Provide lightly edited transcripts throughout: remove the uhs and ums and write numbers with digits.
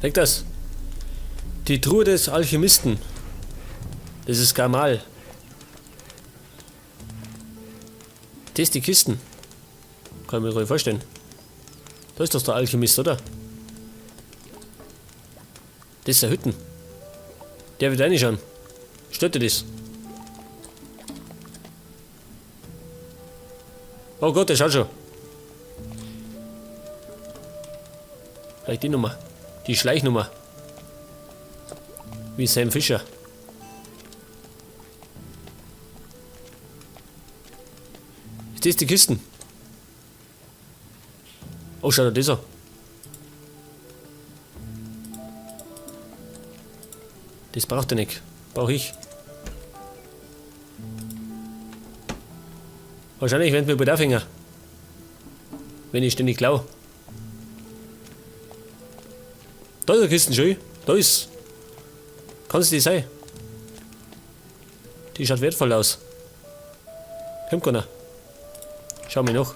Weg das. Die Truhe des Alchemisten. Das ist Gamal. Das ist die Kisten. Kann ich mir ruhig vorstellen. Da ist doch der Alchemist, oder? Das ist der Hütten. Der wird reinschauen. Stört dir das? Oh Gott, der schaut schon. Vielleicht die Nummer. Die Schleichnummer. Wie Sam Fisher. Ist das die Kisten? Oh, schau dir das an. Das braucht er nicht. Brauch ich. Wahrscheinlich werden wir bald aufhängen. Wenn ich ständig klau. Da ist eine Kiste, schön. Da ist. Kann's die sein? Die schaut wertvoll aus. Kommt keiner. Schau mir noch.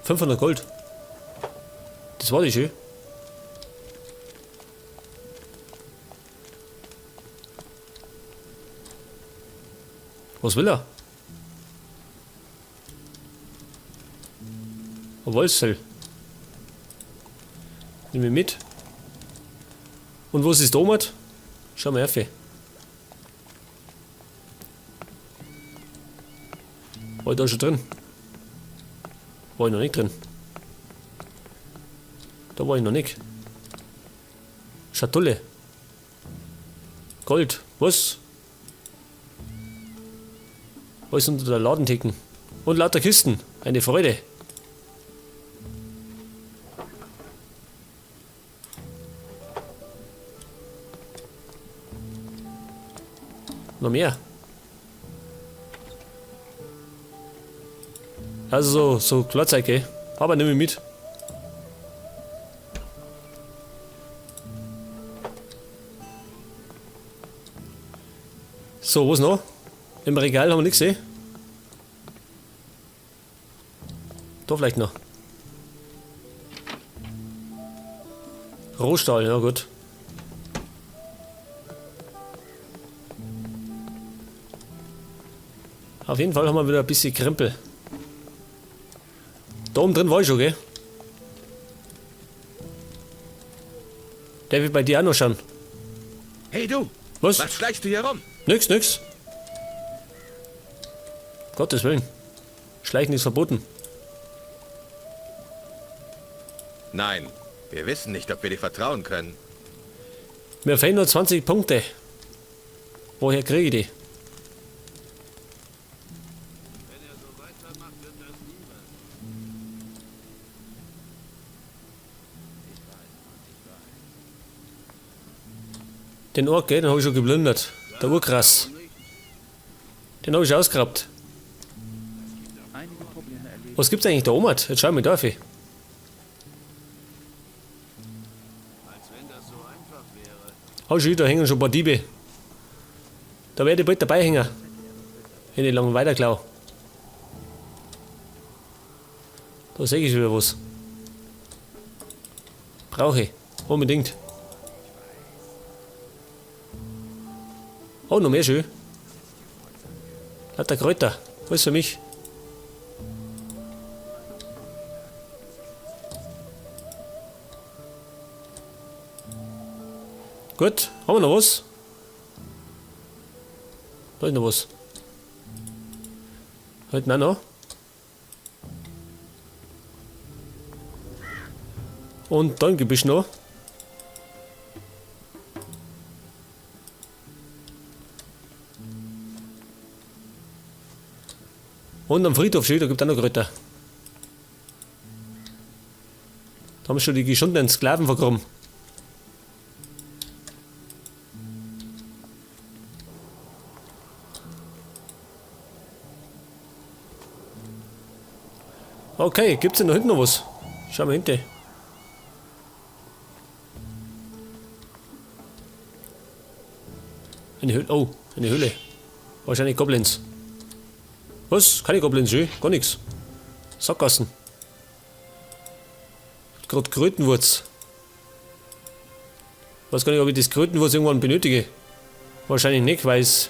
500 Gold. Das war die schön. Was will er? Ein Wolfsfell. Nehmen wir mit. Und wo ist das Domat? Schau mal her. War ich da schon drin? War ich noch nicht drin. Da war ich noch nicht. Schatulle. Gold. Was? Alles unter der Ladentheken. Und lauter Kisten. Eine Freude. Noch mehr. Also so Klarzeug, gell? Aber nehme ich mit. So, was noch? Im Regal haben wir nichts gesehen. Da vielleicht noch. Rohstahl, ja gut. Auf jeden Fall haben wir wieder ein bisschen Krempel. Da oben drin war ich schon, gell? Der wird bei dir auch noch schauen. Hey du! Was? Was schleichst du hier rum? Nix, nix. Gottes Willen. Schleichen ist verboten. Nein, wir wissen nicht, ob wir dir vertrauen können. Mir fehlen nur 20 Punkte. Woher kriege ich die? Den Ork, gell, den habe ich schon geplündert. Der Urkrass. Den habe ich ausgeraubt. Was gibt's eigentlich da oben? Jetzt schau ich mal da auf. Oh, schön, da hängen schon ein paar Diebe. Da werde ich bald dabei hängen. Wenn ich lange weiter klau. Da sehe ich wieder was. Brauche ich. Unbedingt. Oh, noch mehr schön. Lauter Kräuter. Alles für mich. Gut, haben wir noch was? Da ist noch was. Halt auch noch. Und dann Gebüsch noch. Und am Friedhof steht, da gibt es auch noch Kräuter. Da haben schon die geschundenen Sklaven vergraben. Okay, gibt's denn da hinten noch was? Schau mal hinten. Eine Höhle. Oh, eine Höhle. Wahrscheinlich Goblins. Was? Keine Goblins, schön. Gar nichts. Sackgassen. Gerade Krötenwurz. Weiß gar nicht, ob ich das Krötenwurz irgendwann benötige. Wahrscheinlich nicht, weil es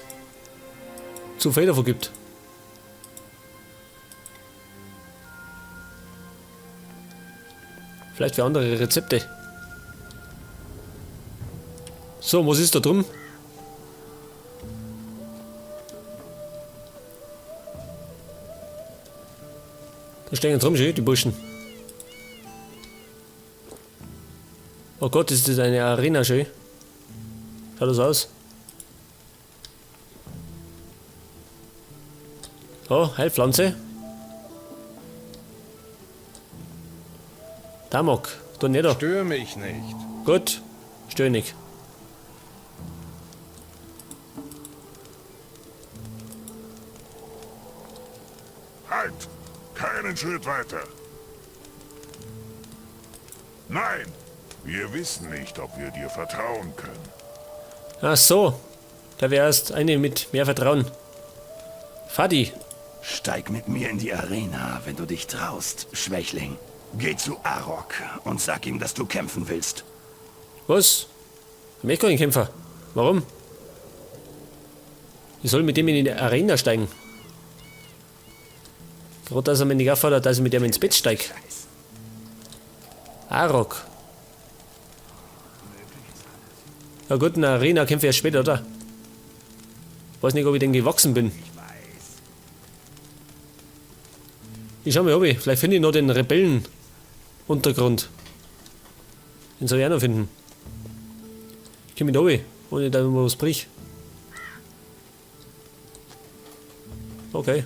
zu viel davon gibt. Vielleicht für andere Rezepte. So, was ist da drum? Da stehen jetzt rum, schön, die Burschen. Oh Gott, ist das eine Arena, schön. Schaut das aus? Oh, Heilpflanze. Damok, da nicht da. Stör mich nicht. Gut, stör nicht. Halt! Keinen Schritt weiter! Nein! Wir wissen nicht, ob wir dir vertrauen können. Ach so, da wäre erst eine mit mehr Vertrauen. Fadi. Steig mit mir in die Arena, wenn du dich traust, Schwächling. Geh zu Arok und sag ihm, dass du kämpfen willst. Was? Ich möchte keinen Kämpfer. Warum? Ich soll mit dem in die Arena steigen. Gerade, dass er mich nicht auffordert, dass ich mit dem ins Bett steige. Arok. Ja gut, in der Arena kämpfe ich erst später, oder? Weiß nicht, ob ich denn gewachsen bin. Ich schau mal, ob ich. Vielleicht finde ich noch den Rebellenuntergrund. Den soll ich auch noch finden. Ich komm mit runter, ohne dass ich mir was brich. Okay.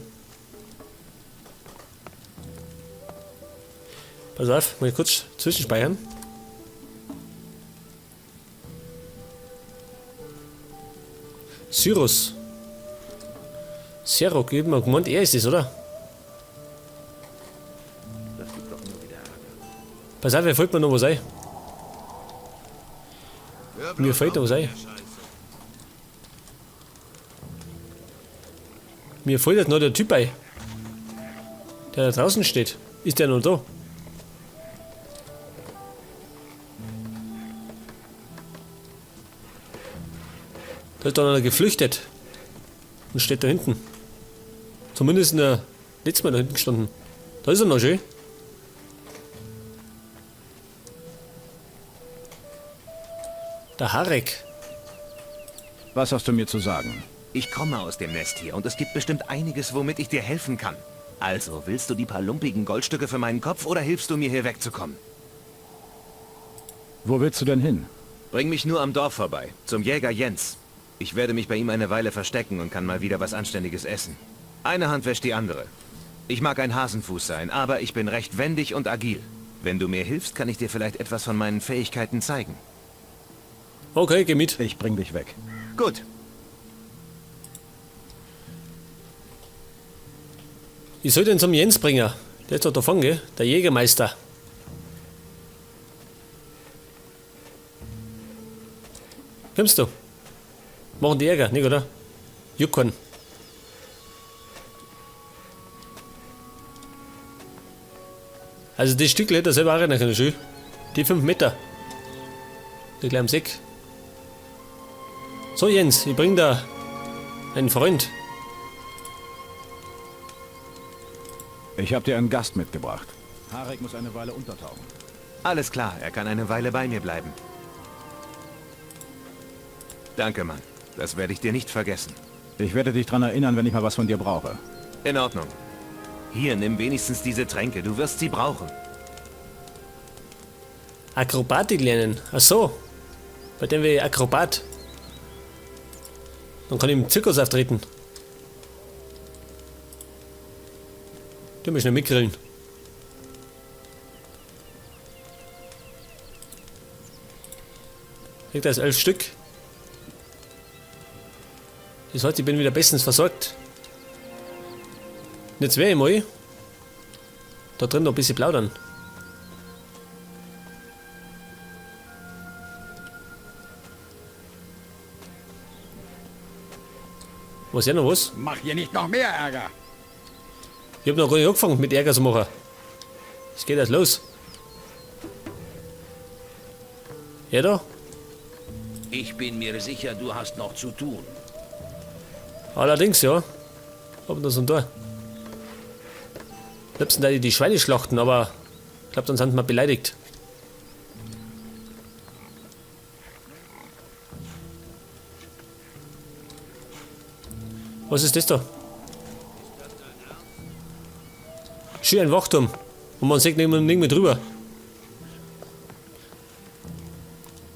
Pass auf, mal kurz zwischenspeichern. Cyrus. Serok, ich hab mir gemeint, er ist es, oder? Pass auf, mir fällt mir noch was ein. Mir fällt noch was ein. Mir fällt jetzt noch der Typ ein. Der da draußen steht. Ist der noch da? Da ist doch einer geflüchtet. Und steht da hinten. Zumindest in der letzten Mal da hinten gestanden. Da ist er noch schön. Der Harek. Was hast du mir zu sagen? Ich komme aus dem Nest hier und es gibt bestimmt einiges, womit ich dir helfen kann. Also, willst du die paar lumpigen Goldstücke für meinen Kopf oder hilfst du mir, hier wegzukommen? Wo willst du denn hin? Bring mich nur am Dorf vorbei, zum Jäger Jens. Ich werde mich bei ihm eine Weile verstecken und kann mal wieder was Anständiges essen. Eine Hand wäscht die andere. Ich mag ein Hasenfuß sein, aber ich bin recht wendig und agil. Wenn du mir hilfst, kann ich dir vielleicht etwas von meinen Fähigkeiten zeigen. Okay, geh mit. Ich bring dich weg. Gut. Ich soll den zum Jens bringen. Der ist doch davon, gell? Der Jägermeister. Kommst du? Machen die Ärger, nicht, oder? Juckern. Also das Stück hätte er selber auch rennen können, schön. Die 5 Meter. Der gleich am Sack. So Jens, ich bring da einen Freund. Ich habe dir einen Gast mitgebracht. Harek muss eine Weile untertauchen. Alles klar, er kann eine Weile bei mir bleiben. Danke, Mann. Das werde ich dir nicht vergessen. Ich werde dich dran erinnern, wenn ich mal was von dir brauche. In Ordnung. Hier, nimm wenigstens diese Tränke. Du wirst sie brauchen. Akrobatik lernen. Ach so. Bei dem wir Akrobat. Dann kann ich im Zirkus auftreten. Du musst schnell mitgrillen. Kriegt das 11 Stück. Das heißt, ich bin wieder bestens versorgt. Und jetzt werde ich mal da drin noch ein bisschen plaudern. Was ja noch was? Mach hier nicht noch mehr Ärger. Ich hab noch gar nicht angefangen mit Ärger zu machen. Es geht erst los. Er da? Ich bin mir sicher, du hast noch zu tun. Allerdings, ja. Ob das und da. Liebsten da die Schweine schlachten, aber ich glaube, dann sind wir beleidigt. Was ist das da? Schön ein Wachturm. Und man sieht nicht mehr drüber.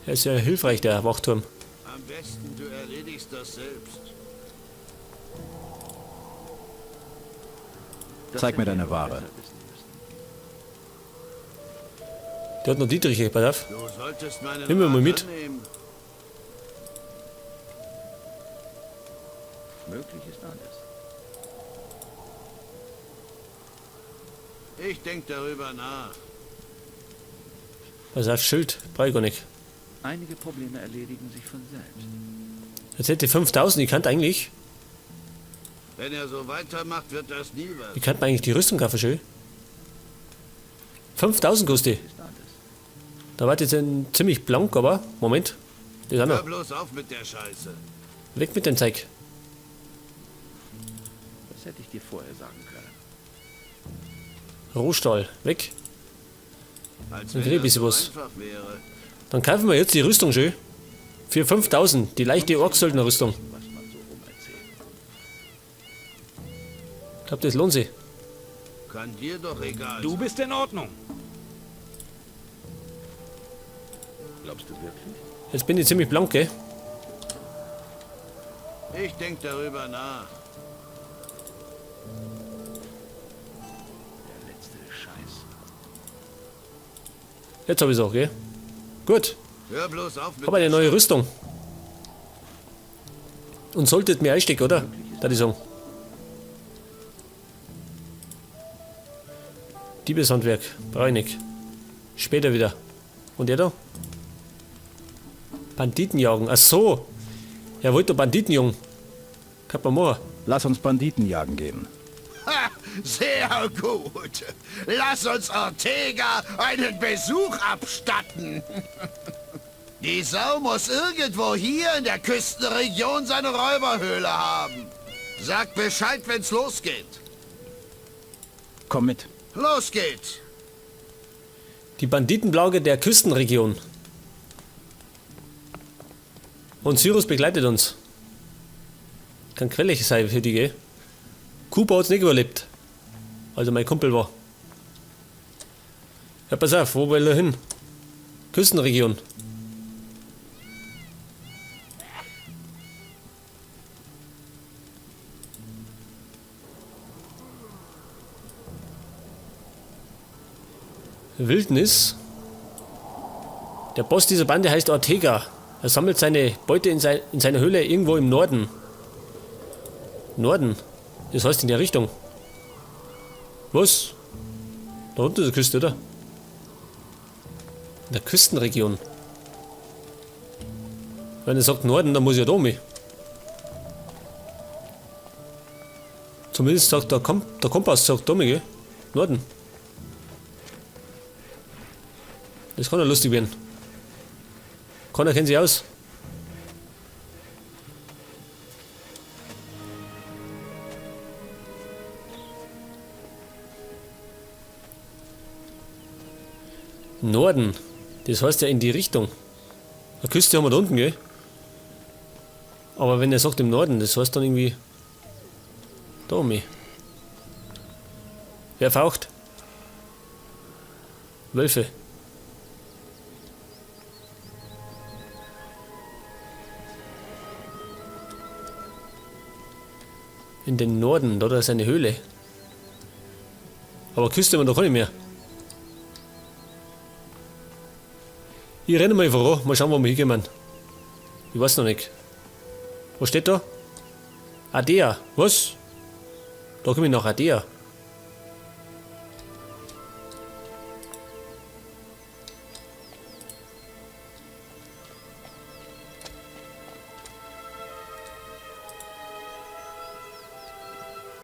Er ist ja hilfreich, der Wachturm. Am besten, du erledigst das selbst. Zeig mir deine Ware. Der hat noch Dietriche, pass auf. Du solltest meinen Nehmen wir mal Rat mit. annehmen. Möglich ist alles. Ich denk darüber nach. Pass auf, Schild, brauch ich gar nicht. Einige Probleme erledigen sich von selbst. Jetzt hätte ich 5000, ich kann eigentlich. Wenn er so weitermacht, wird das nie was. Ich kann mir eigentlich die Rüstung kaufen, schön. 5000 kostet die. Da war jetzt ein ziemlich blank, aber Moment. Das auch Hör noch. bloß auf mit der Scheiße. Weg mit dem Zeug. Das hätte ich dir vorher sagen können. Rohstahl, weg. Als Dann wenn krieg ich ein das bisschen so was. einfach wäre. Dann kaufen wir jetzt die Rüstung schön. Für 5000, die leichte Orksöldner-Rüstung. Was man so rum erzählt. Ich glaub, das lohnt sich. Kann dir doch egal Du sein. bist in Ordnung. Glaubst du wirklich? Jetzt bin ich ziemlich blank, gell? Ich denk darüber nach. Der letzte Scheiß. Jetzt hab ich's auch, gell? Gut. Hör bloß auf mit Hab eine der neue Rüstung. Und solltet mir einstecken, oder? Da die sagen. Diebeshandwerk, brauch ich nicht. Später wieder. Und der da? Banditen jagen. Ach so. Er wollte doch Banditen jagen. Kann man machen. Lass uns Banditen jagen gehen. Ha, sehr gut. Lass uns Ortega einen Besuch abstatten. Die Sau muss irgendwo hier in der Küstenregion seine Räuberhöhle haben. Sag Bescheid, wenn's losgeht. Komm mit. Los geht's. Die Banditenplage der Küstenregion. Und Cyrus begleitet uns. Kann quällig sein für die, gell? Cooper hat's nicht überlebt. Also mein Kumpel war. Ja, pass auf, wo will er hin? Küstenregion. Wildnis. Der Boss dieser Bande heißt Ortega. Er sammelt seine Beute in seiner Höhle irgendwo im Norden. Norden? Das heißt in der Richtung. Was? Da unten ist die Küste, oder? In der Küstenregion. Wenn er sagt Norden, dann muss ich ja da mit. Zumindest sagt der Kompass, sagt da mit, gell? Norden. Das kann ja lustig werden. Keiner kennt sich aus. Norden. Das heißt ja in die Richtung. Eine Küste haben wir da unten, gell? Aber wenn er sagt im Norden, das heißt dann irgendwie da um mich. Wer faucht? Wölfe. In den Norden, da ist eine Höhle. Aber Küste haben wir doch gar nicht mehr. Ich renne mal voran, mal schauen, wo wir hinkommen. Ich weiß noch nicht. Was steht da? Adea. Was? Da komme ich nach Adea.